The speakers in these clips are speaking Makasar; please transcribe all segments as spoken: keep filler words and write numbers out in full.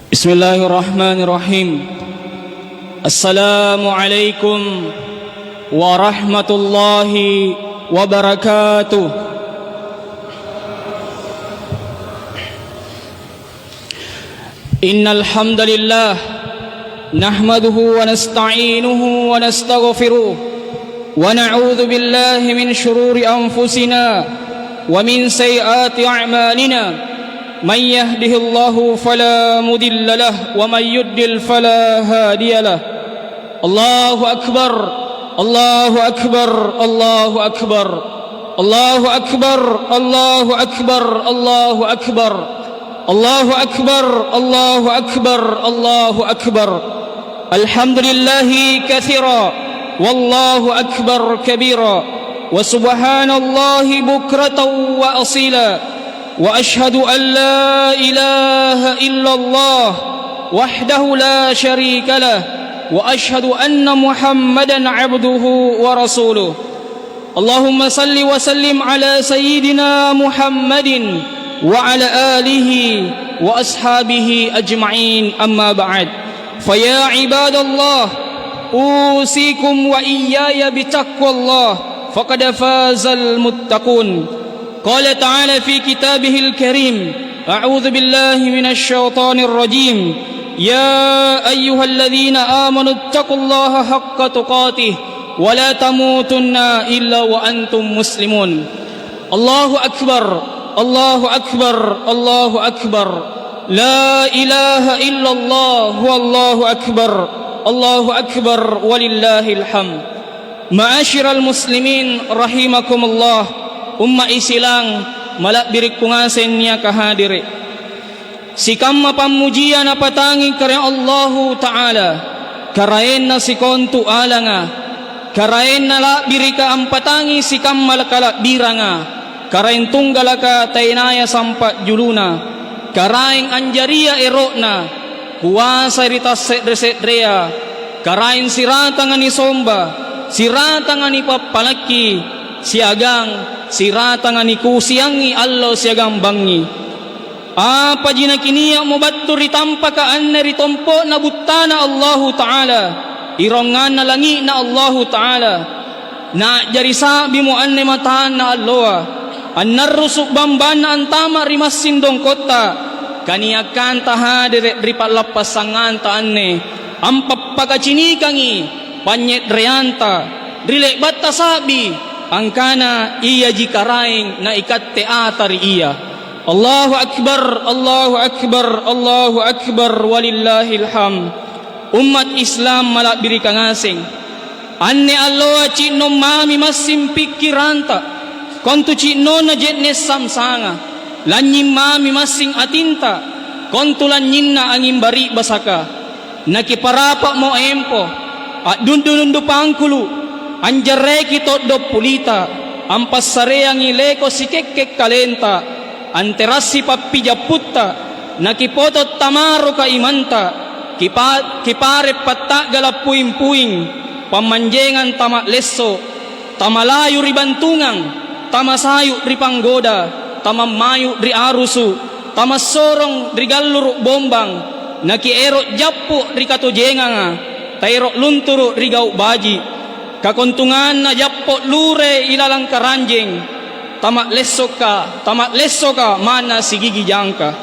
Bismillahirrahmanirrahim. Assalamualaikum warahmatullahi wabarakatuh. Innal hamdalillah, nahmaduhu wa nasta'inuhu wa nastaghfiruh, wa na'udzu billahi min syururi anfusina wa min sayyiati a'malina. Man yahdihillahu fala mudilla lah, wa man yudlil fala hadiya lah. Allahu akbar, Allahu akbar, Allahu akbar. Allahu akbar, Allahu akbar, Allahu akbar. Allahu akbar, Allahu akbar, Allahu akbar. Alhamdulillahi katsira, wallahu akbar kabira, wa subhanallahi bukratan wa asila. Wa asyhadu an la ilaha illallah wahdahu la syarikalah, wa asyhadu anna Muhammadan abduhu wa rasuluh. Allahumma salli wa sallim ala sayyidina Muhammadin wa ala alihi wa ashabihi ajma'in, amma ba'd. Fa ya ibadallah, usikum wa iyyaya bitaqwallah, faqad fazal muttaqun. Qala ta'ala fi kitabihil karim, a'udzu billahi minasy syaithanir rajim. Ya ayyuhalladzina amanu taqullaha haqqa tuqatih wa la tamutunna illa wa antum muslimun. Allahu akbar, Allahu akbar, Allahu akbar. La ilaha illallah, wallahu akbar, Allahu akbar, walillahil hamd. Ma'asyiral muslimin rahimakumullah, umma' Isilang mala'birikku ngaseng niaka hadere'. Sikamma pammujia napatangi Karaeng Allahu Ta'ala, Karaenna sikontu alanga, Karaenna la'birika ampatangi sikamma kala'biranga, Karaeng tunggalaka taenaya sampa' juluna, Karaeng anjaria ero'na, koasai ri tasse're-se'rea, Karaeng siratanga nisomba, siratanga nipappalakki, siagang siratanga nikusiangi allo siagang bangngi. Apaji nakinia'mo battu ri tampaka anne ri tompo'na buttana Allahu Ta'ala, ironganna langi'na Allahu Ta'ala? Na'jari sa'bimo anne matanna alloa, annarrusu' bambanna antama' ri massing dongkotta, kaniakkanta hadere' ri pa'lappassanganta anne, ampappakacinikangi panynye'reanta ri le'batta sa'bi, angkana iaji Karaeng na ikatte ata ri Ia. Allahu akbar, Allahu akbar, Allahu akbar, walillahil hamd. Ummat Islam mala'birika ngaseng. Anne alloa ci'nong mami massing pikkiranta, kontu ci'nonna je'ne' samsanga. Lanynying mami massing atinta, kontu lanynyinna anging bari'basaka. Nakiparapa'mo empo, a'dundu-dundu pangkulu', anjarreki to'do' pulita, ampassareangi leko sikekke' kalenta, anterassi pappijapputta, nakipoto' tamaroka imanta, kipa-, kipare' patta'gala' puing-puing, pammanjengang tama'lesso', tamalayu ri bantungang, tamasayu' ri panggoda, tamammayu' ri arusu', tamassorong ri galluru' bombang, nakiero' jappu' ri katojenganga, taero' lunturu' ri gau' baji'. Kakontunganna jappo' lure ilalang karanjeng, tama'lessoka, tama'lessoka manna sigigi jangka.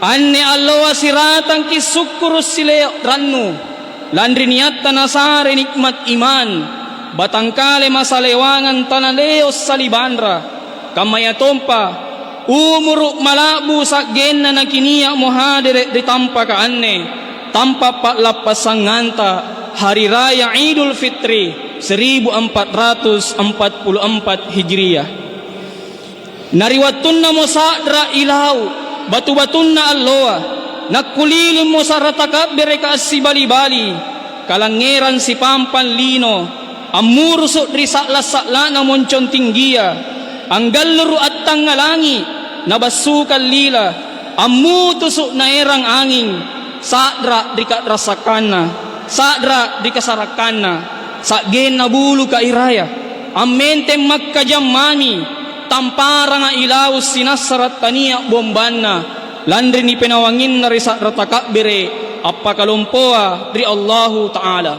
Anne alloa siratangki' sukkuru' sileo' rannu, lanri niatta nasare nikmat iman, batangkale masalewangang tanaleo' salibanra, kammayatompa umuru' mala'bu sa'genna nakinia'mo hadere' ri tampaka anne, tampa' pa'lappassanganta Hari Raya Idul Fitri seribu empat ratus empat puluh empat Hijriyah. Na ri wattunnamo sa'ra ilau' batu-batunna alloa, nakkulilimmo sa'ra takabbereka assibali-bali, kalangngerang sipampang lino, ammurusu' ri sa'la'-sa'la'na moncong tinggia, anggalluru' attangnga langi', nabassukang lila, ammutusu' naerang anging, sa'ra ri ka'rasakkanna, sa'ra ri kasarakkanna, sa'genna buluka iraya, ammenteng makkajammami, tamparanga ilau' sinassara' tania' bombanna, Lanri nipenawanginna ri sa'ra taka'bere' appakalompoa ri Allahu Ta'ala.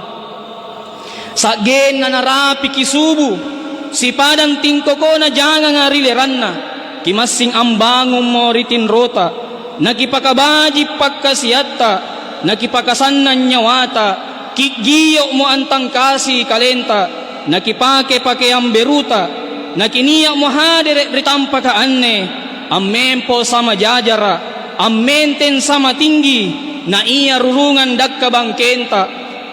Sa'genna narapiki subu, sipadang tingkokona janganga ri leranna, kimassing ambangummo ri tinrota, nakipakabaji' pakkasiatta, nakipakasannang nyawata, ki'gio'mo antangkasi kalenta, nakipake pakeang beruta, nakinia'mo hadere' ri tampaka anne, ammempo sama jajara', ammenteng sama tinggi, na ia rurungang dakka bangkenta,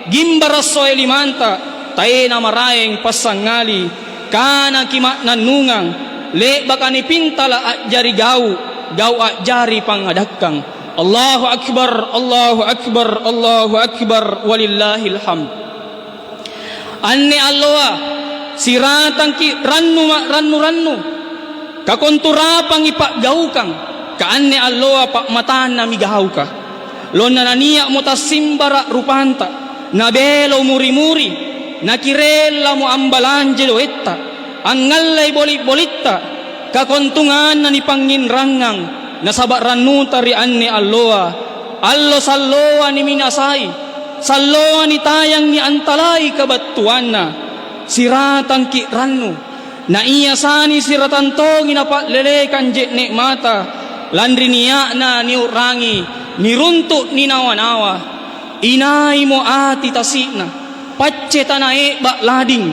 gimbara' soe limanta, taena maraeng passangngali, kanaki ma'nannungang, le'baka nipintala' a'jari gau', gau' a'jari pangngadakkang. Allahu Akbar, Allahu Akbar, Allahu Akbar, walillahil hamd. Anne alloa siratangki' rannu ma'rannu-rannu, kakonturapangi pa'gaukang, ka anne alloa pa'matannami gauka. Lonna nania'mo tassimbara' rupanta, nabelo muri-muri, nakirellamo ambalanja doetta, angngallei boli'-bolitta, kakontunganna nipangnginrangang, nasaba' rannuta ri anne alloa, allo salloa niminasai, salloa nitayang niantalai kabattuanna, siratangki' rannu. Na ia sani siratang tongi napa'lelekang je'ne' mata, lanri nia'na niu'rangi, niruntu' ninawa-nawa. Inaimo ati tasi'na, pacce tana e'ba' lading,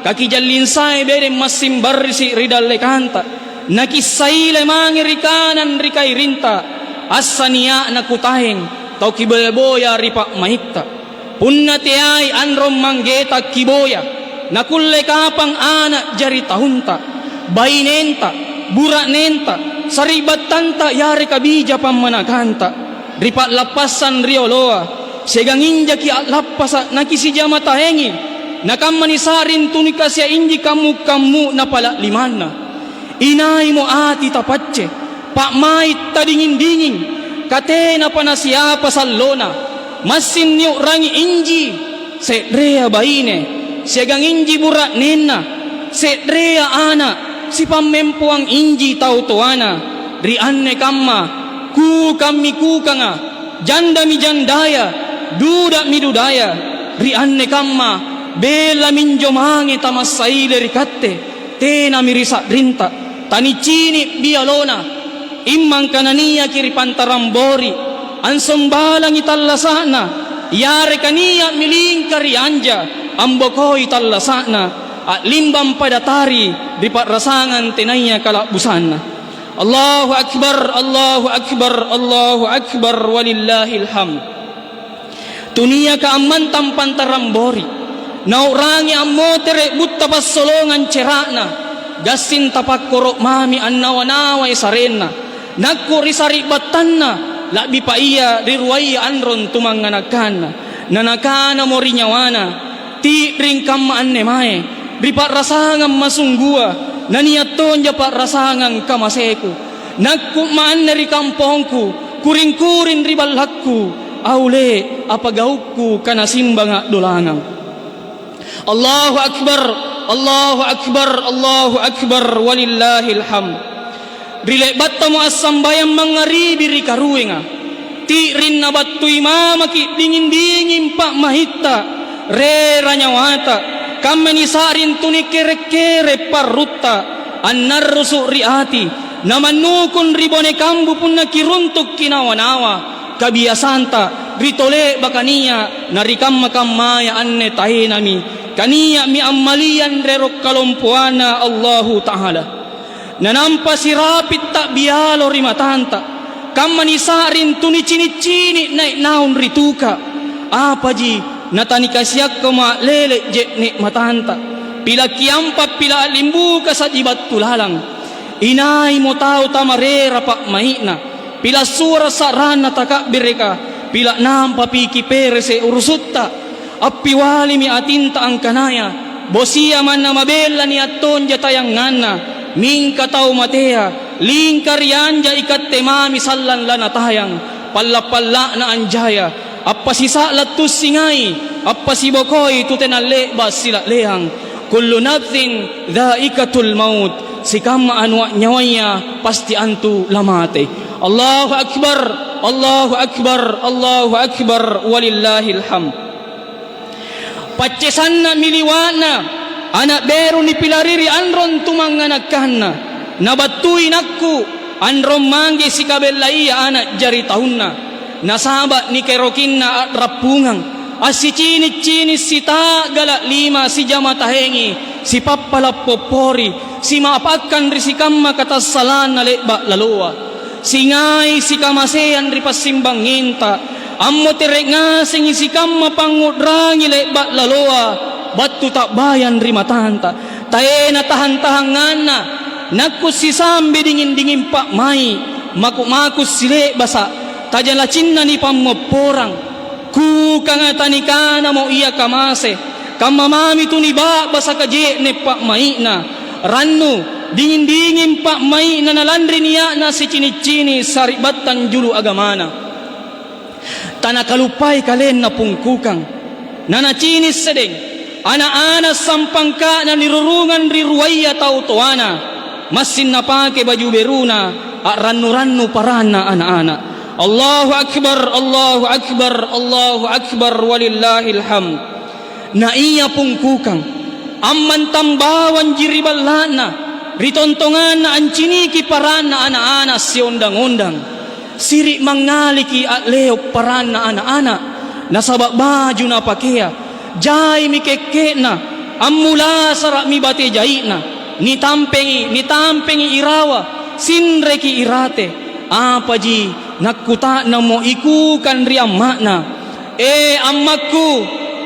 kakijalling sae bedeng massing barrisi' ri dallekanta, nakissaile mange ri kanang ri kairinta, assania'na kutaeng, tau kiboya-boya ri pa'maitta. Punna teai anrong manggeta kiboya, nakulle kapang ana' jari taunta, bainenta, bura'nenta, sari'battanta yareka bija pammanakanta, ri pa'lappassang rioloa, siagang injaki a'lappasa' nakisijama taengi, nakamma nisa'ring tunikasia'inji kammu-kammu'na pala' limanna. Inaimo ati tapacce, pa'mai' tadinging-dinging, katenapa nasiapa sallona. Massing niu'rangi inji se'rea baine, siagang inji bura'nenna, se'rea ana', sipammempoang inji tau toana. Ri anne kamma, kukammi kukanga, jandami jandaya, duda'mi dudaya. Ri anne kamma, bela minjo mange tamassaile ri katte. Tenami ri sa'rinta, tanicini' bialona, immangka naniaki ri pantarang bori', ansombalangi tallasa'na, yareka nia'mi lingka ri anja, ambokoi tallasa'na, a'limbang pada tari ri pa'rasangang tenaya kala'busanna. Allahu Akbar, Allahu Akbar, Allahu Akbar, walillahil hamd. Tuniaka ammantang pantarang bori', nau'rangi ammotere' butta passolongang cera'na, gassing tapakkoro' mami annawa-nawai sarenna, nakku ri sari'battanna, la'bipa ia ri ruaya anrong tumanganakanna. Na nakanamo ri nyawana, "Ti'ring kamma anne mae, ri pa'rasangang masunggua, nania' tonja pa'rasangang kamaseku. Nakku'ma' anne ri kampongku, kuring-kuring ri ballakku, aule apa gaukku kana simbanga' dolangang." Allahu Akbar, Allahu Akbar, Allahu Akbar, walillahil hamd. Ri le'battamo assambayang mangngaribi ri karuenga, ti'ring nabattui mamaki' dinging-dinging pa'mahitta, rera nyawata, kamma nisa'ring tuni kere-kere parrutta, annarrusu' ri ati, namannukung ri bone kambu punna kiruntukki nawa-nawa, kabiasanta ri tole'baka nia', na ri kamma-kammaya anne taenami, kania'mi ammaliang ri ero' kalompoanna Allahu Ta'ala. Nanampa sirapi' ta'bialo ri matanta, kamma nisa'ring tunicini'-cini' nai' naung ri tuka. Apaji natanikasiakko ma'lele' je'ne' matanta? Pila' kiampa, pila' a'limbuka sa'ji battu lalang. Inaimo tau tamarera pa'mai'na, pila' sura' sa'ranna taka'bereka, pila' nampapi kiperese' urusutta. Appialimi atinta angkanaya, bosia manna mabella nia' tonja tayanganna, mingka tau matea, lingka ri anja ikatte mami sallang lanatayang, palla'-palla'na anjaya, appasisa'la' tussingai, appasibokoi tu tena le'ba' sila'leang. "Kullu nafsin dzaikatul maut," sikamma anua nyawaya pasti antu lamate. Allahu Akbar, Allahu Akbar, Allahu Akbar, walillahil hamd. Paccesanna miliwa'na ana' beru nipilariri anrong tumanganakanna, nabattui nakku anrong mangge sikabellaia ana' jari taunna. Nasaba' nikerokinna a'rappungang, assicini'-cini' sita'gala' lima sijama tahengi, sipappala' poppori, simapakkang ri sikamma katassalanna le'ba' laloa. Singai sikamaseang ri passimbangngenta, ammotere' ngasengi sikamma pangngu'rangi le'ba' laloa battu ta'bayang ri matanta. Taena tahang-tahanganna, nakku sisambe dinging-dinging pa'mai', maku-maku sile'basa', tajalacinna nipammopporang. Kukanga tanikanamo ia kamase, kamma mami tu niba'basaka je'ne' pa'mai'na. Rannu, dinging-dinging pa'mai'na nalanri nia'na sicini'-cini' sari'battang julu agamana. Tanakaluppai kalenna pungkukang. Nanacini' sedeng, ana'-ana' sampangka'na nirurungang ri ruaya tau toana, massing napake baju beruna, a'rannu-rannu paranna ana'-ana'. Allahu Akbar, Allahu Akbar, Allahu Akbar, walillahil hamd. Na ia pungkukang, ammantang bawanji ri balla'na, ri tontonganna anciniki paranna ana'-ana' siondang-ondang. Siri' mangngaliki a'leo' paranna ana'-ana', nasaba' baju napakea, jaimi kekke'na, ammulasara'mi bate jai'na, nitampengi, nitampengi irawa, sinreki irate. Apaji nakkuta'nammo ikukang ri amma'na, "E, ammakku,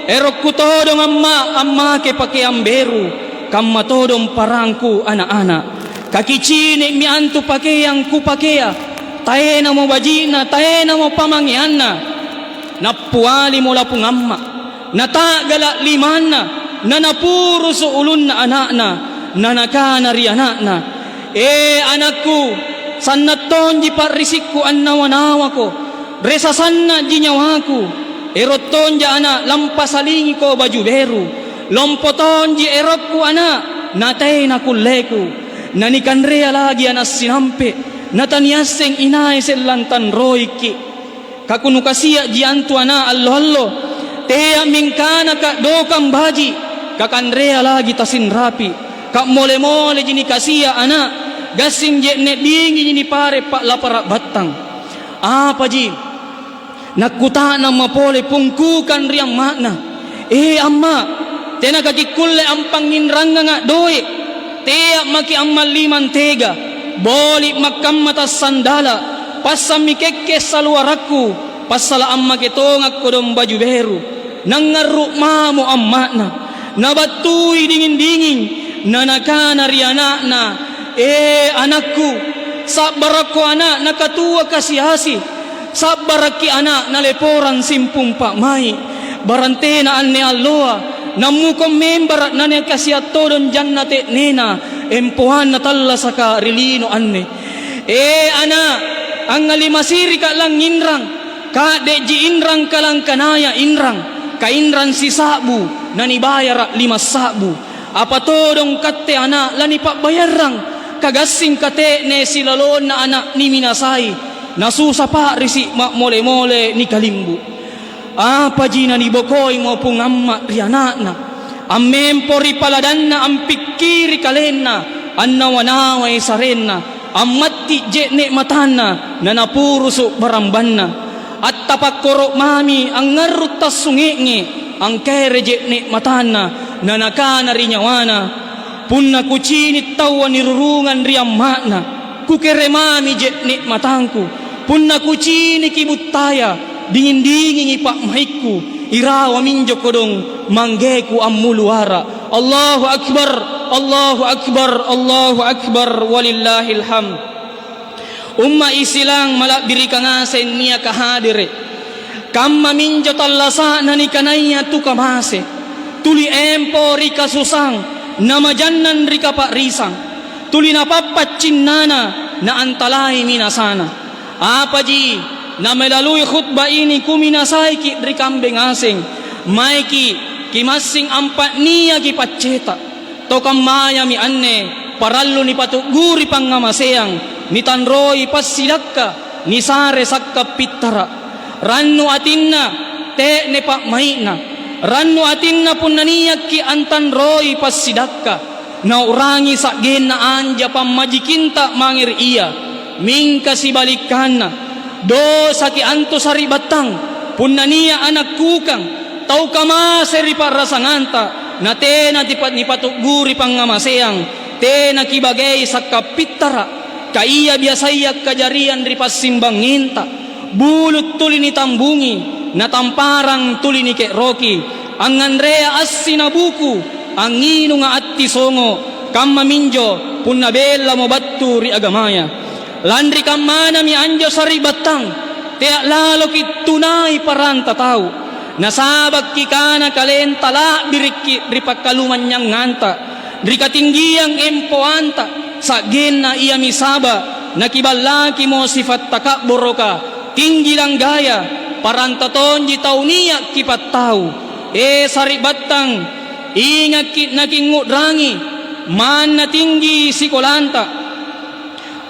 erokku todong amma' ammake pakeang beru, kamma todong parangku ana'-ana'. Kakicini'mi antu pakeang kupakea, taenamo baji'na, taenamo pamangeanna." Nappialimo lapung amma', nata'gala' limanna, nanapurusu' ulunna ana'na, nanakana ri ana'na, "E, anakku, sanna' tonji pa'risikku annawa-nawako, resa sanna'ji nyawaku. Ero' tonja ana' lampasalingiko baju beru, lompo tonji erokku ana', natena kulleku. Nanikanrea lagi ana' sinampe', nataniasseng inai sellang tanroiki'. Kakunukasia'ji antu ana' allo-allo. Tea'mi angkana ka'dokang baji', kakanrea lagi tasinrapi'. Ka'mole-moleji nikasia' ana', gassing je'ne' bingiji nipare' pa'lapara' battang." Apaji nakkuta'namma pole pungkukang ri amma'na, "E, amma', tenaka kikkulle ampangnginranganga' doe'? Tea' maki' ammalli mantega, boli' makkamma tassandala', passammi kekke' saluarakku, passala' ammake tongakko dong baju beru." Nangngarru' mamo amma'na, nabattui dinging-dinging, nanakana ri ana'na, "E, anakku, sa'barakko ana' nakatua kasi-asi. Sa'barakki ana' naleporang simpung pa'mai'. Barang tena anne alloa, nammukong membara' nanikasia' todong janna te'nena empoanna tallasaka ri lino anne. E ana', angngali masirika' langnginrang, ka'de'ji inrang kalangkanaya inrang, kainrang sisa'bu, nanibayara' lima sa'bu. Apa todong katte ana' lanipa'bayarrang, kagassing kate'ne silalonna ana' niminasai, nasusa pa'risi' ma'mole-mole nikalimbu'." Apaji nanibokoimo pung amma' ri ana'na? Ammempo ri paladanna ampikkiri kalenna, annawa-nawai sarenna, ammatti' je'ne' matanna, nanapurusu' barambanna. Attapakkoro' mami angngarru' tassunge'nge', angkere je'ne' matanna, nanakana ri nyawana, "Punna kucini' taua nirurungang ri amma'na, kukere mami je'ne' matangku. Punna kuciniki buttaya, dinging-dingingi pa'maikku, irawa minjo kodong manggeku ammulu ara'." Allahu Akbar, Allahu Akbar, Allahu Akbar, walillahil hamd. Umma' Isilang mala'birika ngaseng niaka hadere', kammaminjo tallasa'na nikanaya tu kamase, tuli empo ri kasusang, namajannang ri kapa'risang, tuli napappa' cinnana, naantalai minasana. Apaji namelalui khutbah ini kuminasaiki' ri kambe ngaseng, maeki' kimassing ampa'niaki pacceta'. Tau kammayami anne parallu nipatu'guri pangngamaseang, nitanroi passidakka, nisare sakka' pittara'. Rannu atinna te'ne pa'mai'na. Rannu atinna punna niakki' antanroi passidakka, nau'rangi sa'genna anja pammajikinta mange ri ia. Mingka sibalikkanna, dosaki' antu sari'battang, punna nia' anakkukang, tau kamase ri pa'rasanganta, natena tipa-, nipatu'guri pangngamaseang, tena kibagei sakka' pittara', ka ia biasaya akkajariang ri passimbangngenta. Bulu' tuli nitambungi, na tamparang tuli nike'roki, angnganrea assi na buku, angnginunga atti songo', kammaminjo punna bellamo battu ri agamaya. Lanri kammanami anjo sari'battang, tea' laloki' tunai paranta tau, nasaba' kikana kalenta la'birikki' ri pakkalumanynyanganta, ri katinggiang empoanta, sa'genna iami saba' nakiballakimo sifa' taka'boroka, tinggi langgaya, paranta tonji tau nia' kipattau. E sari'battang, ingakki' nakingngu'rangi, manna tinggi sikolanta.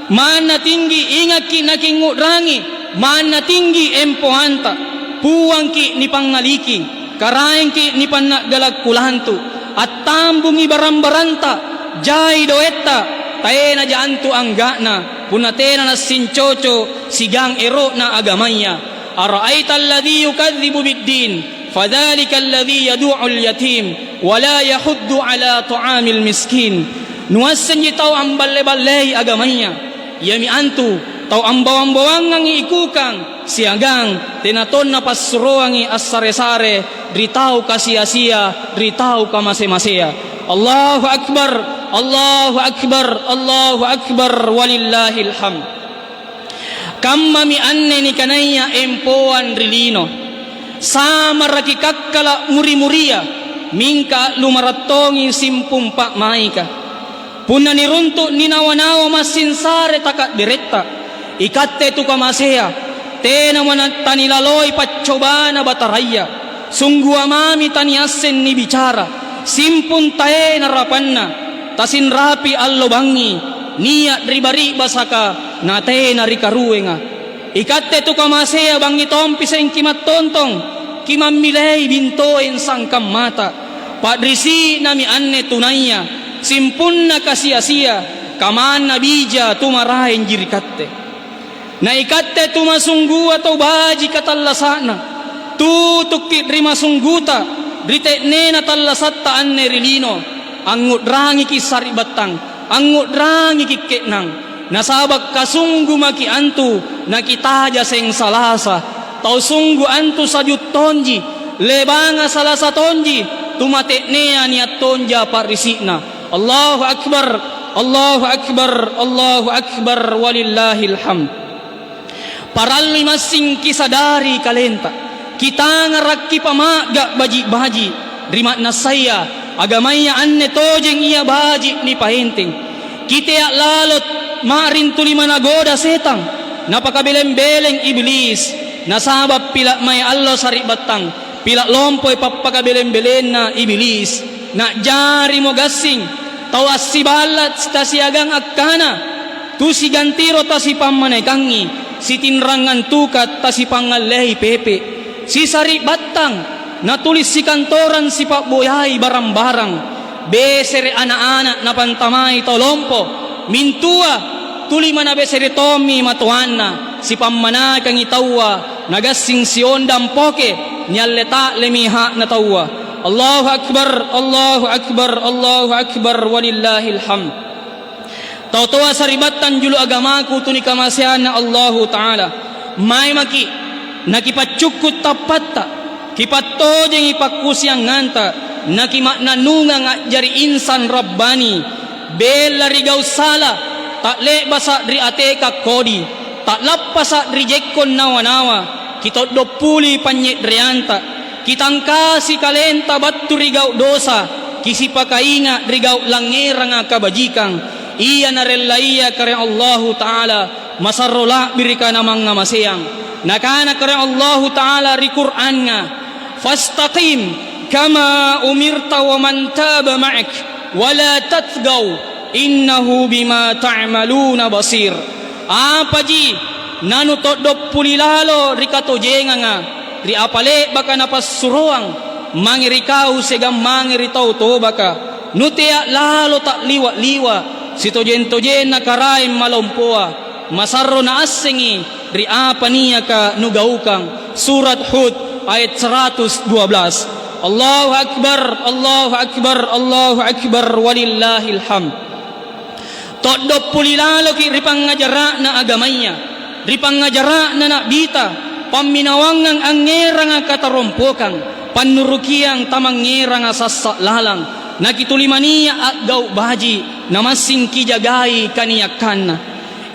Manna tinggi ingakki' nakingngu'rangi, manna tinggi empoanta. Puangki' nipangngaliki, Karaengki' nipanna'gala' kulantu', attambungi barang-baranta, jai doetta, tenaja antu angga'na, punna tena nassincocok siagang ero'na agamaya. Ara'aital ladzi yukadzibu biddin, fadzalikal ladzi yadu'ul yatim, wa la yahuddu ala ta'amil miskin. Nuassenji tau amballe-ballei agamaya, iami antu tau ambawang-bawangangi ikukang, siagang tena tonna passuroangi assare-sare ri tau kasi-asia, ri tau kamase-masea. Allahu Akbar, Allahu Akbar, Allahu Akbar, walillahil hamd. Kammami anne nikanaya empoang ri lino. Samaraki kakkala' muri-muria, mingka a'lumara' tongi simpung pa'maika. Punna niruntu' ninawa-nawa massing sare taka'deretta, ikatte tu kamasea, tenamo na-, tanilaloi paccobana Bataraya, sunggua mami taniasseng nibicara, simpung tae narapanna, tasinrapi allo bangngi, nia' ri bari'basaka natena ri karuenga. Ikatte tu kamasea bangngi tompi seng kimattontong, kimammilei bintoeng sangkammata. Pa'risi'nami anne tunaya, simpunna kasi-asia, kamanna bija tu maraengji ri katte. Na ikatte tu masunggua tau bajika tallasa'na, tutukki' ri masungguta, ri te'nena tallasatta anne ri lino, angngu'rangiki' sari'battang, angngu'rangiki' ke'nang. Nasaba' kasunggu maki' antu nakitaja seng salasa. Tau sunggu antu saju' tonji, lebanga salasa tonji, tu mate'nea nia' tonja pa'risi'na. Allahu Akbar, Allahu Akbar, Allahu Akbar, walillahil hamd. Parallui massing kisadari kalenta, kitangarakki pama'ga' baji'-baji', ri ma'nassaya agamaya anne tojeng ia baji' nipaenteng. Kitea' lalo ma'ring tuli managoda setang, napakabeleng-beleng Iblis, nasaba' pila' mae allo sari'battang, pila' lompoi pappakabeleng-belenna Iblis. Na'jarimo gassing tau assiballa' tasiagang akkana, "Tu sigantiro tasipammanekangi, sitinrangang tuka' tasipangngallei pepe'." Sisari'battang natuli sikantorang sipa'boyai barang-barang. Besere' ana'-ana' napantamai tau lompo, mintua tuli manabesere' tommi matoanna, sipammanakangi taua nagassing siondang poke, nialle ta'lemi ha'na taua. Allahu Akbar, Allahu Akbar, Allahu Akbar, walillahil hamd. Tau toa sari'battang julu agamaku tu nikamaseanna Allahu Ta'ala, mae maki' nakipaccukku' tappatta, kipattojengi pakkusiangnganta, nakima'nannungang a'jari insan rabbani, bella ri gau' sala, ta'le'basa' ri ateka kodi, ta'lappasa' ri jekkong nawa-nawa, kito'doppuli panynye'reanta, kitangkasi kalenta battu ri gau' dosa, kisipakainga' ri gau' langngeranga kabajikang, ia narellaia Karaeng Allahu Ta'ala, masarro la'birika namangngamaseang. Nakana Karaeng Allahu Ta'ala ri Qur'anga, "Fastaqim kama umirta wa man taba ma'ak." "Wala tatgau, innahu bima ta'maluna basir." Apaji nanuto'doppuli lalo ri katojenganga, ri apa le'baka Napassuroang mange ri kau siagang mange ri tau tobaka? Nutea' lalo ta'liwa'-liwa', sitojeng-tojenna Karaeng Malompoa. Masarro naassengi ri apa niaka nugaukang. Surat Hud, ayat seratus dua belas. Allahu Akbar, Allahu Akbar, Allahu Akbar, walillahil hamd. To'doppuli laloki' ri pangngajara'na agamaya, ri pangngajara'na Na'bita, pamminawangang angngeranga katarompokang, pannurukiang tamangngeranga sassa' lalang, nakitulimania a'gau' baji', namassing kijagai kaniakkanna.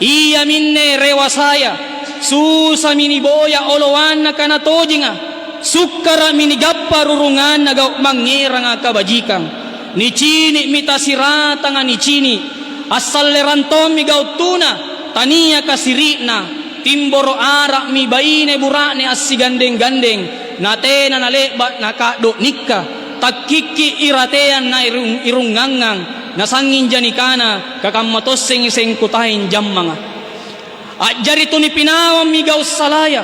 Iaminne rewasaya, susami niboya oloanna kana tojenga, sukkara'mi nigappa rurunganna gau' mangngeranga kabajikang. Nicini'mi tasiratanga nicini', assallerang tommi gau' tuna, taniaka siri'na, timboro' ara'mi baine bura'ne assigandeng-gandeng, natena nale'ba' naka'do' nikka, takkikki' irateang nairung-irungangang, nasangnging janikana, kakamma tossengi sengkutaeng jammanga. A'jari tunipinawammi gau' salaya,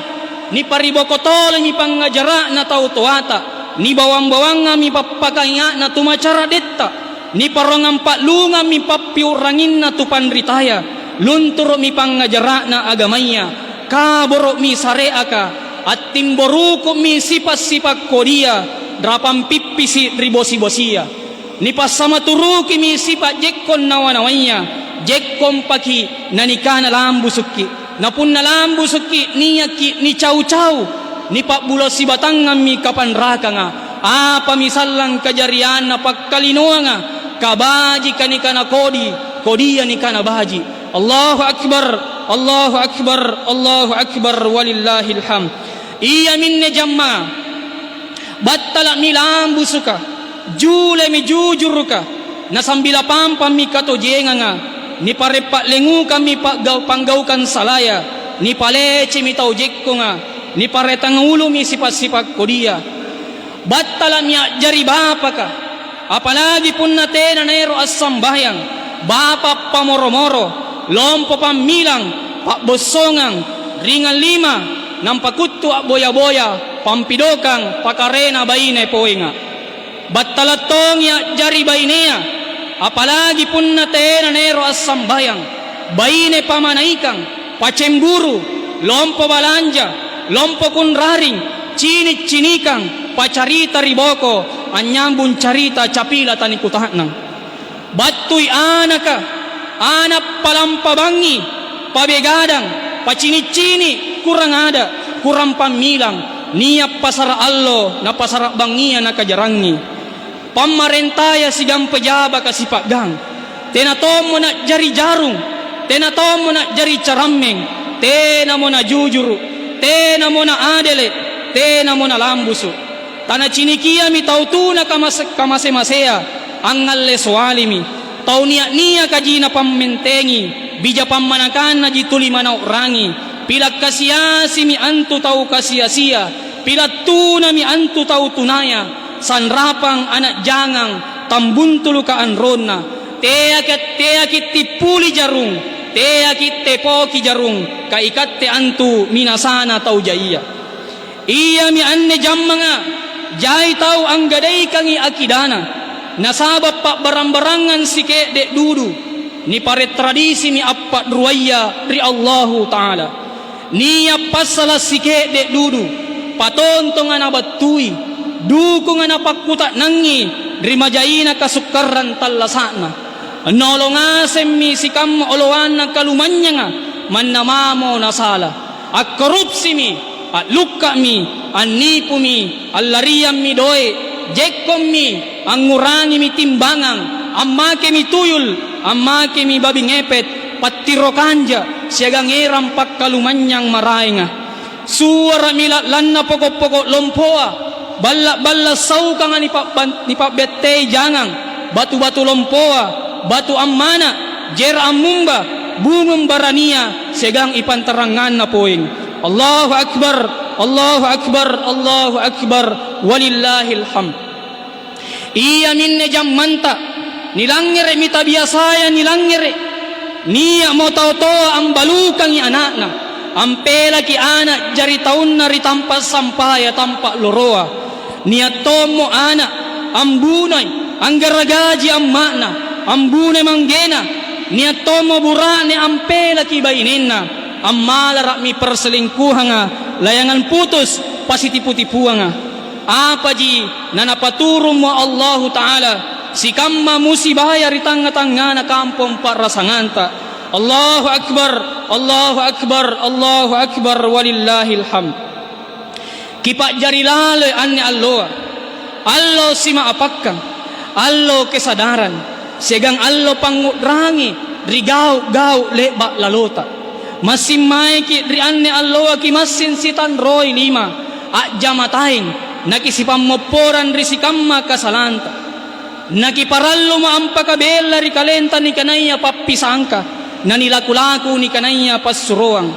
nipariboko tolemi pangngajara'na tau toata, nibawang-bawangammi pappakainga'na tumacara'detta, niparongang pa'lungammi pappiu'ranginna tupanritaya, lunturu'mi pangngajara'na agamaya, kaboro'mi sare'aka, attimboruku'mi sipa'-sipa' kodia, rapang pippisi' ri bosi-bosia. Nipassamaturu'-, rukimi sipa' jekkong nawa-nawaya, jekkompaki' nanikana lambusukki'. Na punna lambusukki', niakki' nicau-cau, nipa'bulo sibatangammi kapanrakanga. Apami sallang kajarianna pakkalinoanga, kabajika nikana kodi, kodia nikana baji'. Allahu Akbar, Allahu Akbar, Allahu Akbar, walillahil hamd. Iaminne jamma, battala'mi lambusuka, julemi jujuruka, nasambila pampammi katojenganga, nipareppa' lengukammi pa'gau-, panggaukang salaya, nipalecemi tau jekkonga, niparetang ulumi sipa'-sipa' kodia. Battala'mi a'jari bapaka, apalagi punna tena naero' assambayang, bapa' pamoro-moro, lompo pammilang, pa'bossongang, ringang lima, nampa kuttu a'boya-boya, pampidokang, pakarena baine poenga. Battala' tongi a'jari bainea, apalagi punna tena naero' assambayang, baine pamanaikang, pacemburu, lompo balanja, lompo kunraring, cini'-cinikang, pacarita ri boko, anynyambung carita capila tanikuta'nang. Battui anaka, ana' palampa bangngi, pabegadang, pacini'-cini', kurang ada', kurang pammilang, nia' pasara' allo, na pasara' bangngia nakajarangi. Pammarentaya siagang pejabaka sipa'gang. Tena tommo na'jari jarung, tena tommo na'jari carammeng, tenamo najujuru', tenamo naadele', tenamo nalambusu'. Tanacinikiami tau tuna kamas-, kamase-masea, angngalle soalimi. Tau nia'-niakaji napammentengi, bija pammanakannaji tuli manau'rangi. Pila' kasi-asimi antu tau kasi-asia, pila' tunami antu tau tunaya, sanrapang ana' jangang, tambuntuluka anronna. Teaki', teaki' tippuli jarung, teaki' tepoki jarung, ka ikatte antu minasana tau jaia. Iami anne jammanga jai tau anggadaikangi akidana, nasaba' pa'barang-barangang sike'de' dudu, nipare' tradisimi appa'ruaya ri Allahu Ta'ala. Nia' passala' sike'de' dudu, patontonga nabattui, dukunga napakkuta'nangi ri majaina kasukkarang tallasa'na. Nolong ngasemmi sikamma oloanna kalumanynyanga, manna mamo nasala. Akkorupsimi, a'lukka'mi, annipumi, allariammi doe', jekkommi, angngurangimi timbangang, ammakemi tuyul, ammakemi babi ngepet, pattiro kanja, siagang erang pakkalumanynyang maraenga. Suara'mi la'lanna poko'-poko' lompoa, balla'-balla' saukanga nipa'ban-, nipa'bettei jangang, batu-batu lompoa, batu ammana', jera' ammumba, bungung barania, siagang ipantaranganna poeng. Allahu Akbar, Allahu Akbar, Allahu Akbar, walillahil hamd. Iaminne jammanta, Nilangngere'mi tabiasaya nilangngere'. Nia'mo tau toa ambalukangi ana'na, ampelaki ana' jari taunna ri tampa' sampaya tampa' loroa. Nia' tommo ana' ambunoi, anggaragaji amma'na, ambunoi manggena. Nia' tommo bura'ne ampelaki bainenna, ammalara'mi perselingkuhanga, layangang putus, pasitipu-tipuanga. Apaji nanapaturummo Allahu Ta'ala, sikamma musibaya ri tangnga-tangngana kampong pa'rasanganta. Allahu Akbar, Allahu Akbar, Allahu Akbar, walillahil hamd. Kipa'jari laloi anne alloa, allo sima'apakkang, allo kesadarang, siagang allo pangngu'rangi ri gau'-gau' le'ba' lalota. Massing maeki' ri anne alloa kimassing sitanroi lima, a'jamataeng, nakisipammopporang ri sikamma kasalanta. Nakiparallumo ampakabella ri kalenta nikanaya pappisangka, nanilaku-laku nikanaya passuroang.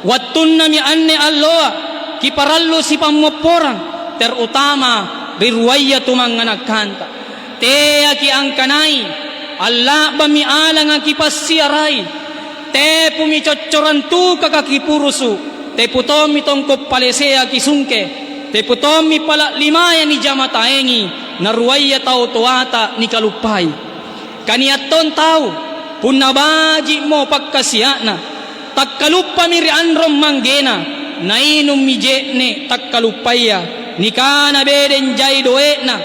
Wattunnami anne alloa, kiparallu sipammopporang, terutama ri ruaya tumanganakkanta. Teaki angkanai, alla'bami alanga kipassiarai, tepumi coccorang tukaka kipurusu', tepu tommi tongko' palesea kisungke, tepu tommi pala' limaya nijamataengi, na ruaya tau toata nikaluppai. Kania' tong tau, punna baji'mo pakkasia'na, takkaluppami ri anrong manggena, nainummi je'ne' takkaluppaya, nikana bedeng jai doe'na,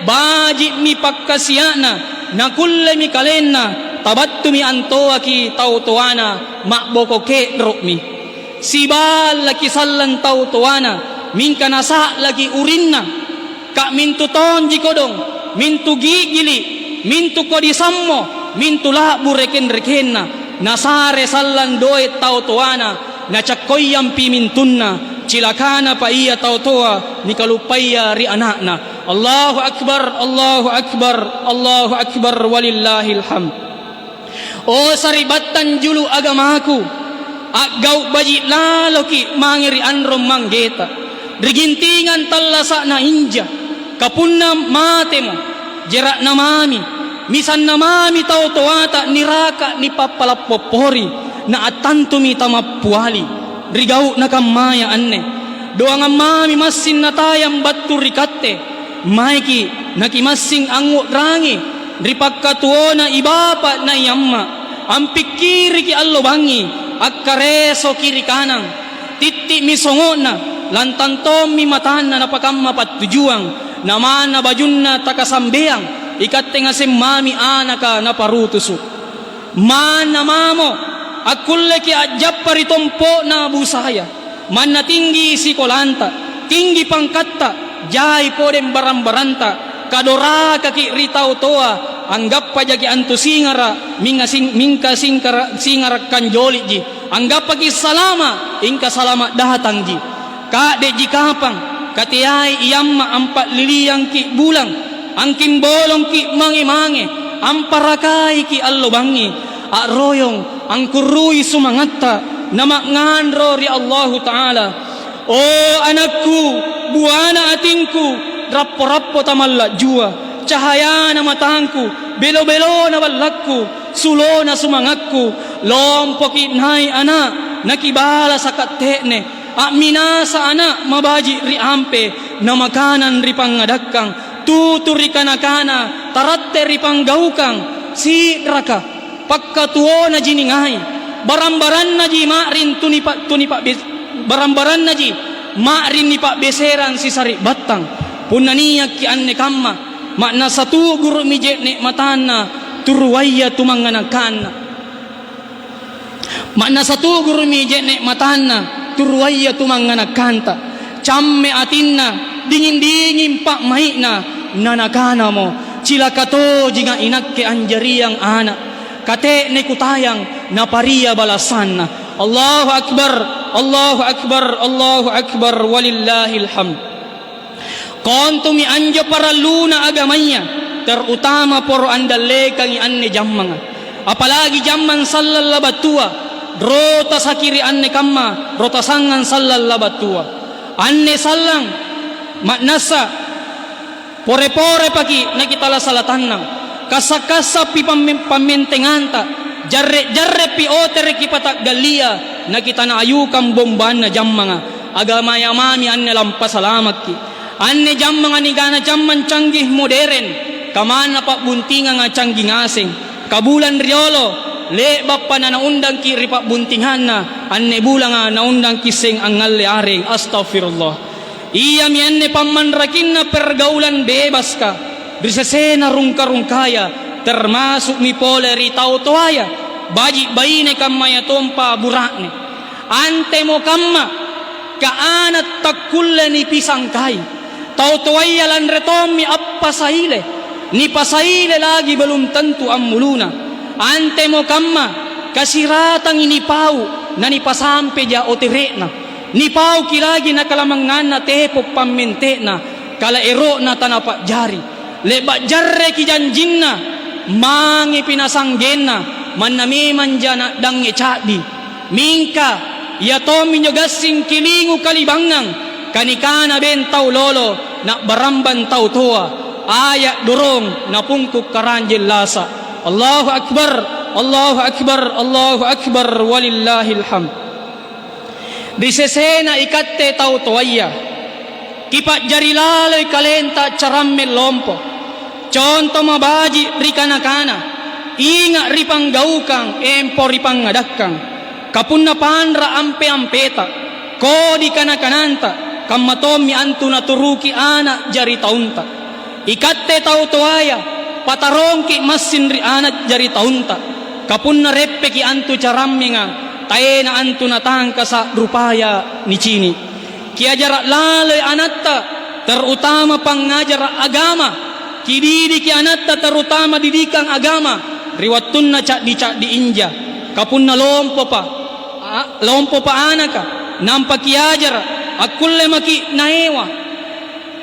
baji'mi pakkasia'na, nakullemi kalenna, tabattumi antoaki tau toana ma'boko ke'ro'mi. Siballaki sallang tau toana, mingka nasa'laki urinna. Ka'mintu tonji kodong, mintu gi'gili', mintu kodi sammo, mintu la'bu reken-rekenna, nasare sallang doe' tau toana, nacakkoiampi mintunna, cilakanapa ia tau toa nikaluppaya ri ana'na. Allahu Akbar, Allahu Akbar, Allahu Akbar, walillahil hamd. O sari'battang julu agamaku, a'gau' baji' laloki' mange ri anrong manggeta, ri gintingang tallasa'na inja, kapunna matemo, jera'na mami, misanna mami tau toata niraka nipappala' poppori, naattantumi tamappiali ri gau'na kammaya anne. Doangang mami massing natayang battu ri katte, maeki' nakimassing angngu'rangi ri pakkatuona i bapa' na i amma', ampikkiriki allo bangngi, akkaresoki ri kanang, titti'mi songo'na, lantang tommi matanna napakamma pattujuang, namanna bajunna takasambeang, ikatte ngaseng mami anaka naparutusu'. Manna mamo akkulleki' a'jappa ri tompo'na busaya. Manna tinggi sikolanta, tinggi pangkatta, jai podeng barang-baranta, kadorakaki' ri tau toa, anggappa jaki' antu singara', minga sing-, mingka singkara-, singara' kanjoli'ji, anggappaki' salama', ingka salama' datangji. Ka'de'ji kapang, kateai iamma' ampa'liliangki' bulang, angkimbolongki' mange-mange, amparakaiki' allo bangngi, a'royong, angkurrui sumangatta, nama'nganro ri Allahu Ta'ala. O anakku, buana atingku, rappo-rappo tamalla'jua, cahayana matangku, belo-belona ballakku, sulona sumangakku, lompoki' nai' ana', nakibalasa' katte'ne, a'minasa ana' mabaji' ri ampe, namakanang ri pangngadakkang, tutu ri kana-kana, taratte ri panggaukang, si'raka. Pakkatuonaji ningai, barang-barannaji ma'ring tunipa-, tunipa'be-, barang-barannaji ma'ring nipa'beserang sisari'battang. Punna niakki anne kamma, ma'nassa tu'guru'mi je'ne' matanna, tu ruaya tumanganakanna. Ma'nassa tu'guru'mi je'ne' matanna, tu ruaya tumanganakanta. Camme atinna, dinging-dinging pa'mai'na, nanakanamo, "Cilaka tojinga inakke anjariang ana'. Kate'ne kutayang, naparia balasanna." Allahu Akbar, Allahu Akbar, Allahu Akbar, walillahil hamd. Kontumi anjo paralluna agamaya, terutama poro andallekangi anne jammanga. Apalagi jammang sallang labattua, rotasaki ri anne kamma, rotasangang sallang labattua. Anne sallang ma'nassa pore-pore paki' nakitala sala tannang. Kassa'-kassa'pi pamme-, pammentenganta, jarre'-jarre'pi otereki pata'gallia, nakitanaayukang bombanna jammanga. Agamaya mami anne lampasalamakki'. Anne jammanga nikana jammang canggih moderen, kamanna pa'buntinganga canggih ngaseng. Kabulang riolo, le'ba'pa nanaundangki' ri pa'buntinganna, anne bulanga naundangki' seng angngalle areng. Astagfirullah. Iami anne pammanrakinna pergaulan bebaska ri sesena rungka-rungkaya, termasu'mi pole ri tau toaya, baji' baine kammayatompa bura'ne. Antemo kamma, ka ana' takkulle nipisangkai. Tau toaya lanre tommi appasaile, nipasaile lagi belum tentu ammuluna. Antemo kamma, kasiratangi nipau, nanipasampeja otere'na. Nipauki lagi nakalamangnganna tepo' pammente'na, kala ero'na tanapa'jari. Le'ba' jarreki janjinna, mangepi nasanggenna, manna memangja na'dangnge ca'di. Mingka, ia tomminjo gassing kilingu kalibangngang, kanikana beng tau lolo, na'barambang tau toa, aya' dorong, napungku' karanjeng lasa'. Allahu Akbar, Allahu Akbar, Allahu Akbar, walillahil hamd. Ri sesena ikatte tau toaya, kipa'jari laloi kalenta caramme lompo. Conto mabaji' ri kana-kana, inga' ri panggaukang, empo ri pangngadakkang. Kapunna panra' ampe-ampeta, kodi kana-kananta, kamma tommi antu naturuki ana' jari taunta. Ikatte tau toaya, patarongki' massing ri ana' jari taunta. Kapunna reppeki antu carammenga, taena antu natangkasa' rupaya nicini'. Kiajara' laloi anatta, terutama pangngajara' agama. Kididiki anatta, terutama didikang agama, ri wattunna ca'di-ca'di inja. Kapunna lompopa, a-, lompopa anaka, nampa kiajara', akkulle maki' naewa.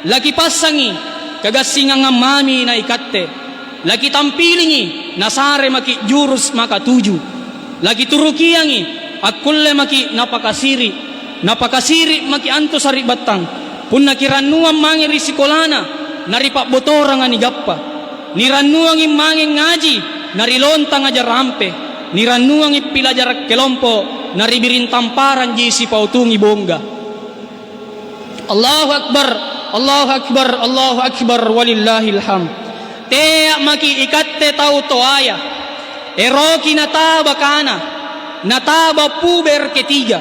Lakipassangi kagassingangang mami na ikatte. Lakitampilingi nasare maki' jurus makatuju. Lakiturukiangi akkulle maki' napakasiri'. Napakasiri' maki' antu sari'battang. Punna kirannuang mange ri sikolana, na ri pa'botoranga nigappa. Nirannuangi mange ngaji, na ri lontanga jarampe. Nirannuangi pilajara' kelompo, na ri biring tamparangji sipautungi bongga. Allahu Akbar, Allahu Akbar, Allahu Akbar, walillahil hamd. Tea' maki' ikatte tau toaya, eroki nataba kana, nataba puber ketiga,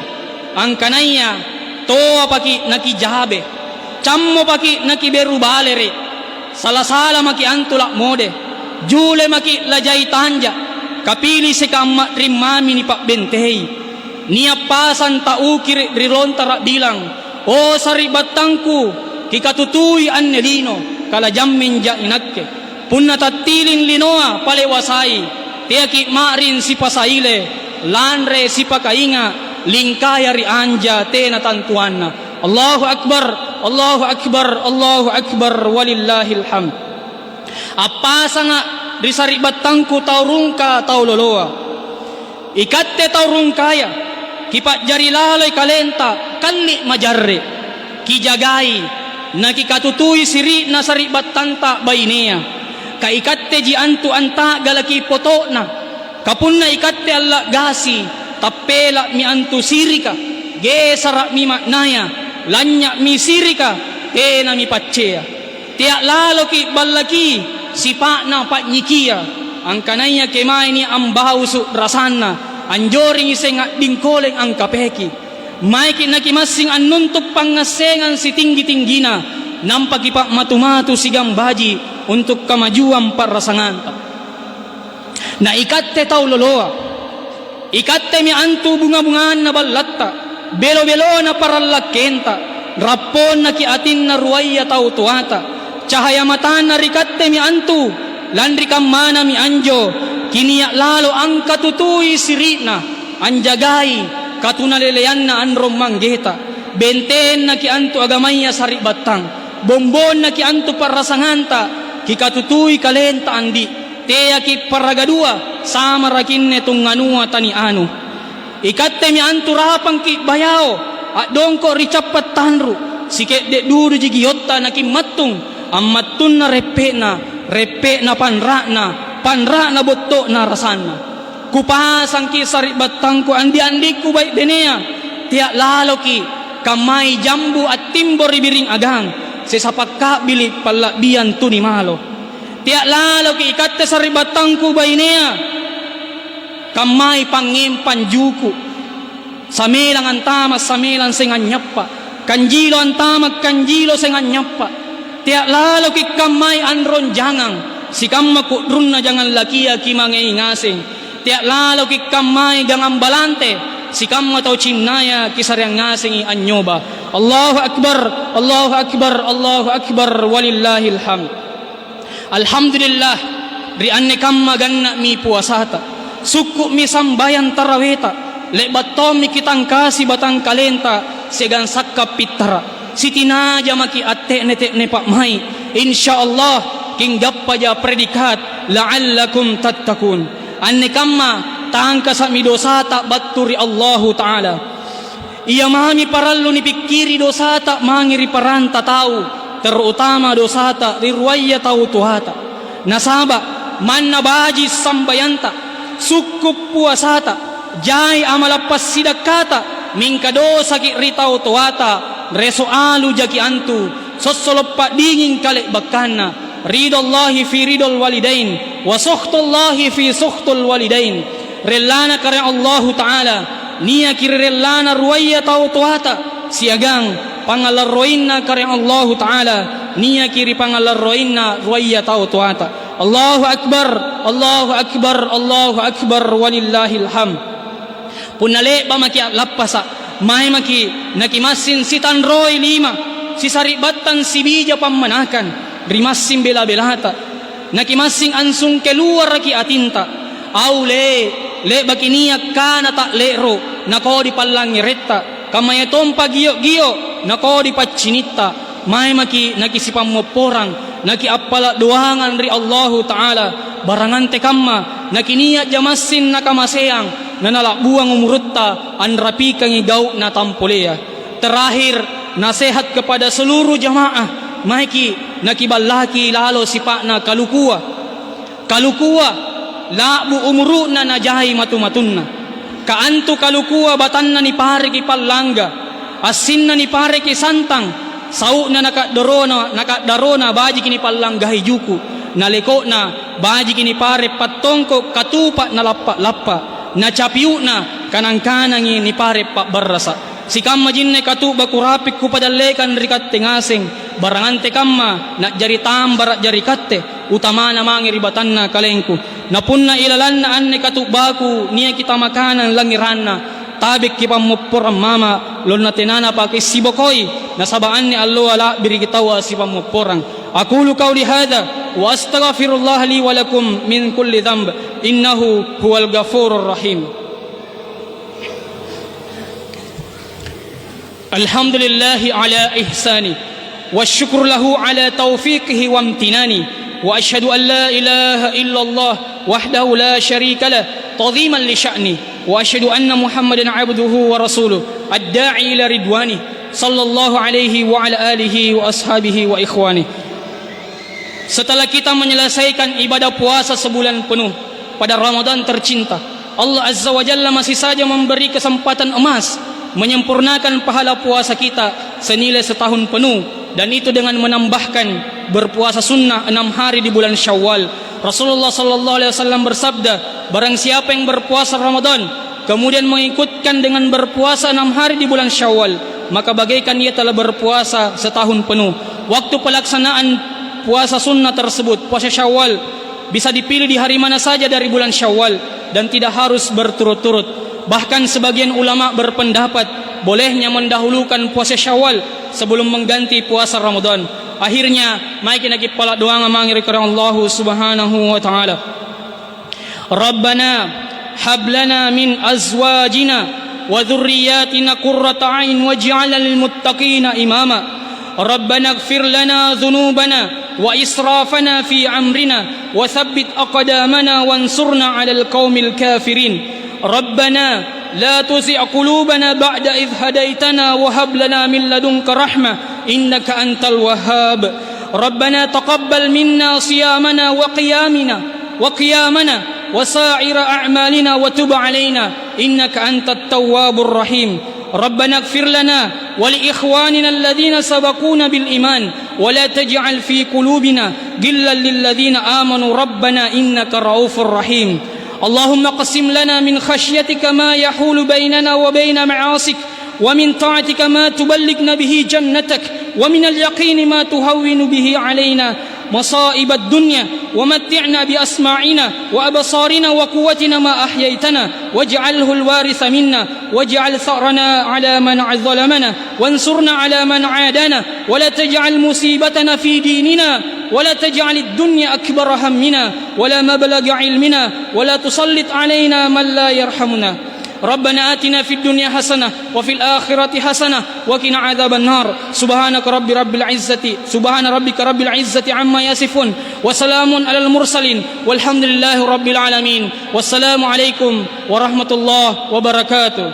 angkanaya toapaki' nakijabe, cammopaki' nakiberu balere', sala-sala maki' antu la'mode, jule maki' lajai tanja', kapiliseka amma'ring mami nipa'bentei. Nia' pasang taukiri' ri lontara' bilang, "O sari'battangku, kikatutui anne lino, kalajammeng ja inakke. Punna tattiling linoa palewasai, teaki' ma'ring sipasaile, lanre sipakainga', lingkaya ri anja tena tantuanna." Allahu Akbar, Allahu Akbar, Allahu Akbar, walillahil hamd. Appasanga' ri sari'battangku tau rungka, tau loloa. Ikatte tau rungkaya, kipa'jari laloi kalenta kalli' majarre'. Kijagai, nakikatutui siri'na sari'battanta bainea. Ka ikatteji antu anta'galaki poto'na. Ka punna ikatte alla'gasi, tappela'mi antu sirika, gesara'mi ma'naya, lanynya'mi sirika, tenami paccea. Tea' laloki' ballaki sipa'na pa'nyikia, angkanaya kemae nia' ambausu' rasanna, anjorengi seng a'dingkoleng angkapeki. Maeki' nakimassing annuntu' pangngassengang sitinggi-tinggina, nampa kipa'matu-matu siagang baji' untu' kamajuang pa'rasanganta. Na ikatte tau loloa, ikattemi antu bunga-bunganna ballatta, belo-belona parallakkenta, rapponnaki' atinna ruaya tau toata. Cahaya matanna ri kattemi antu, lanri kammanami anjo, kinia' lalo angkatutui siri'na, anjagai katunaleleanna anrong manggeta. Bentennaki' antu agamaya sari'battang, bombonnaki' antu pa'rasanganta, kikatutui kalenta andi'. Teaki' paraga dua, samarakinne tunganua tanianu. Ikattemi antu rapangki' bayao, a'dongko' ri cappa' tanru', sike'de' duduji giotta nakimmattung, ammattunna reppe'na, Reppe'na panra'na, panra'na botto'na rasanna. Kupasangki' sari'battangku andi'-andi'ku bai' benea, tea' laloki' kammai jambu attimbo ri biring agang, sesa pakka'bili' palla'biang tuni malo. Tea' laloki' ikatte sari'battangku bainea, kammai pangngempang juku'. Samelang antama', samelang seng anynyappa'. Kanjilo antama', kanjilo seng anynyappa'. Tea' laloki' kammai anrong jangang, sikamma ku'runna jangang lakia kimangei ngaseng. Tea' laloki' kammai gangang balante, sikamma tau cinnaya kisareang ngasengi anynyoba. Allahu Akbar, Allahu Akbar, Allahu Akbar, walillahil hamd. Alhamdulillah, ri anne kamma ganna'mi puasata, sukku'mi sambayang taraweta, le'ba' tommi kitangkasi batangkalenta siagang sakka' pittara'. Sitinaja maki' atte'ne-te'ne pa'mai'. Insya Allah, kinggappaja predikat, "La'allakum tattaqun." Anne kamma tangkasa'mi dosata battu ri Allahu Ta'ala. Ia mami parallu nipikkiri dosata mange ri paranta tau, terutama dosata ri ruaya tau toata. Nasaba' manna baji' sambayanta, sukku' puasata, jai amala' passidakkata, mingka dosaki' ri tau toata, reso' alujaki' antu, sossolo' pa'dinging kale'bakkanna. Ridallahi fi ridal walidain, wa sukhtullahi fi sukhtul walidain. Rellana karaeng Allahu Ta'ala niaki ri rellana ruaya tau toata, siagang pangngalarroinna karaeng Allahu Ta'ala niaki ri pangngalarroinna ruaya tau toata. Allahu Akbar, Allahu Akbar, Allahu Akbar, walillahil hamd. Punna le'ba' maki' a'lappasa', mae maki' nakimassing sitanroi lima, sisari'battang sibija pammanakang ri massing bela-belata. Nakimassing ansungke luaraki atinta. Aule, le'baki nia' kana ta'le'ro', nakodi pallangngeratta, kammayatompa gio'-gio', nakodi paccinitta. Mae maki' nakisipammopporang, nakiappala' doangang ri Allahu Ta'ala, barang antekamma, nakinia'ja massing nakamaseang, nanala'buang umurutta anrapikangi gau'na tampolea. Terakhir, nasehat kepada seluruh jamaah, maeki' nakiballaki lalo sipa'na kalukua. Kalukua, la'bu umuru'na najai matu-matunna. Ka antu kalukua batanna nipareki pallangga, assinna nipareki santang, sau'na naka'dorona, naka'darona bajiki nipallanggai juku', na leko'na bajiki nipare' pattongko' katupa' nalappa'-lappa', na capiu'na kanang-kanangi nipare' pa'barrasa'. Sikamma jinne katu'ba kurapi' kupadallekang ri katte ngaseng, barang antekamma na'jari tambara' jari katte, utamana mange ri batanna kalengku. Na punna ilalanna anne katu'baku niaki tamakanang langngeranna, tabekki pammopporang mama', lonna tenanapa kissibokoi, nasaba' anne alloa la'biriki taua sipammopporang. Aqulu qauli hadza wa astaghfirullaha li wa lakum min kulli dzamb, innahu huwal ghafurur rahim. الحمد لله على إحسانه، والشكر له على توفيقه وامتنانه، وأشهد أن لا إله إلا الله وحده لا شريك له تعظيما لشأنه، وأشهد أن محمدا عبده ورسوله الداعي إلى رضوانه، صلى الله عليه وعلى آله وأصحابه وإخوانه. Setelah kita menyelesaikan ibadah puasa sebulan penuh pada Ramadan tercinta, Allah Azza wa Jalla masih saja memberi kesempatan emas menyempurnakan pahala puasa kita senilai setahun penuh, dan itu dengan menambahkan berpuasa sunnah enam hari di bulan Syawal. Rasulullah sallallahu alaihi wasallam bersabda, "Barang siapa yang berpuasa Ramadan, kemudian mengikutkan dengan berpuasa enam hari di bulan Syawal, maka bagaikan ia telah berpuasa setahun penuh." Waktu pelaksanaan puasa sunnah tersebut, puasa Syawal, bisa dipilih di hari mana saja dari bulan Syawal dan tidak harus berturut-turut. Bahkan sebagian ulama berpendapat bolehnya mendahulukan puasa Syawal sebelum mengganti puasa Ramadan. Akhirnya, maeki' nakippala' doanga mange ri Karaeng Allahu Subhanahu wa Ta'ala. ربنا هب لنا من أزواجنا وذرياتنا قرة أعين واجعلنا للمتقين إماما. ربنا اغفر لنا ذنوبنا وإسرافنا في أمرنا وثبت أقدامنا وانصرنا على القوم الكافرين. ربنا لا تزغ قلوبنا بعد إذ هديتنا وهب لنا من لدنك رحمة إنك أنت الوهاب. ربنا تقبل منا صيامنا وقيامنا، وقيامنا وسائر أعمالنا وتب علينا إنك أنت التواب الرحيم. ربنا اغفر لنا ولإخواننا الذين سبقونا بالإيمان ولا تجعل في قلوبنا غلا للذين آمنوا ربنا إنك رؤوف رحيم. اللهم اقسم لنا من خشيتك ما يحول بيننا وبين معاصيك، ومن طاعتك ما تبلغنا به جنتك، ومن اليقين ما تهون به علينا مصائب الدنيا، ومتعنا بأسماعنا وأبصارنا وقوتنا ما أحييتنا، واجعله الوارث منا، واجعل ثأرنا على من ظلمنا، وانصرنا على من عادانا، ولا تجعل مصيبتنا في ديننا، ولا تجعل الدنيا أكبر همنا، ولا مبلغ علمنا، ولا تسلط علينا من لا يرحمنا. ربنا آتنا في الدنيا حسنة وفي الآخرة حسنة وقنا عذاب النار. سبحانك رب، رب العزة، سبحان ربك رب العزة عما يصفون، وسلام على المرسلين، والحمد لله رب العالمين. والسلام عليكم ورحمة الله وبركاته.